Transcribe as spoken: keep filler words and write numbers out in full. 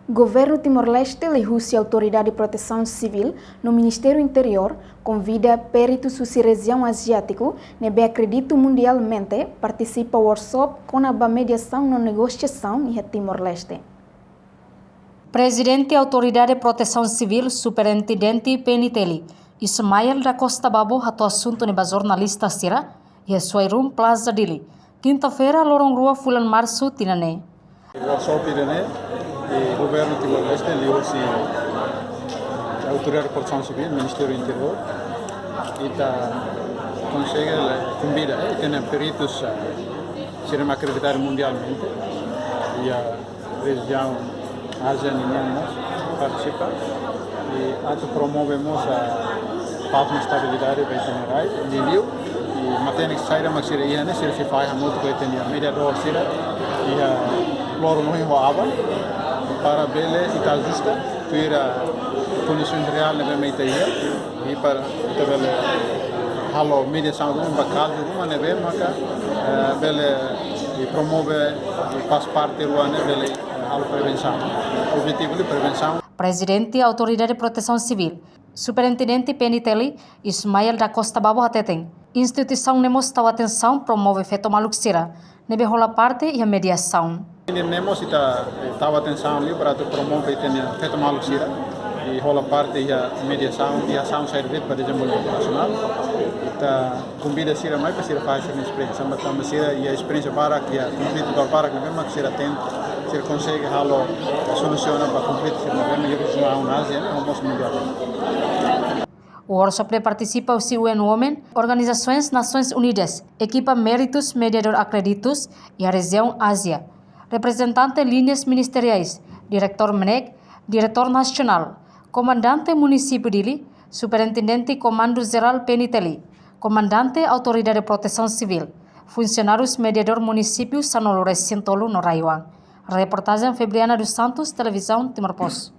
Governu Timor-Leste liuhusi Autoridade Protesaun Sivíl no Ministériu Interiór konvida peritus husi rejiaun aziátiku ne'ebé akredita mundialmente partisipa workshop kona-ba mediasaun no negosiasaun iha Timor-Leste. Prezidente Autoridade Protesaun Sivíl, Superintendente P N T L, Ismael da Costa Babo hato'o asuntu ne'e ba jornalista sira iha Suai Room Plaza Dili, kinta-feira, loron rua fulan Marsu tinan ne'e. Workshop ida-ne'e, eh, Governu Timor-Leste liuhusi Autoridade Protesaun Sivíl, Ministériu Interiór, ita konsege la konvida, eh, ita-nia peritus, eh, sira akreditadu mundialmente, iha rejiaun Ázia ninian mós partisipa, i atu promove mós pás no estabilidade ba ita-nia rai, liuliu, i matenek saida mak sira iha ne'e, sira sei fahe hamutuk ho ita-nia mediadór sira iha loron ohin ho aban, para bele ita ajusta tuir kondisaun reál ne'ebé mak ita iha, i para ita bele halo mediasaun ruma ba kazu ruma ne'ebé maka, eh, bele, eh, promove, eh, pás parte rua ne'e bele, eh, halo prevensaun. Objetivu de prevensaun. Prezidente Autoridade Protesaun Sivíl, Superintendente P N T L, Ismael da Costa Babo hateten, instituisaun ne'e mós tau atensaun promove feto maluk sira ne'ebé hola parte iha mediasaun. Ne'e mós ita, eh, tau atensaun liu para atu promove ita-nia feto maluk sira i hola parte iha mediasaun, iha asaun saida de'it ba dezenvolvimentu nasionál. Ita konvida sira mai para sira fahe sira-nia esperiénsia, tanba, tanba sira iha esperiénsia barak iha konflitu barak ne'ebé mak sira ten, sira konsege halo solusiona ba konflitu sira ne'ebé mak iha rejiaun Ázia, no mós mundiál. Workshop ne'e partisipa husi U N Women, Organizasoens Nasoins Unidas, ekipa méritus mediadór akreditus iha rejiaun Ázia, reprezentante liñas ministeriais, diretór MNEK, diretór nasionál, komandante munisípiu Dili, superintendente Komandu Jerál P N T L, komandante Autoridade Protesaun Sivíl, funsionárius mediadór munisípiu sanulu-resin-tolu no RAEOA. Reportajen Febriana dos Santos, Televizaun Timor Post.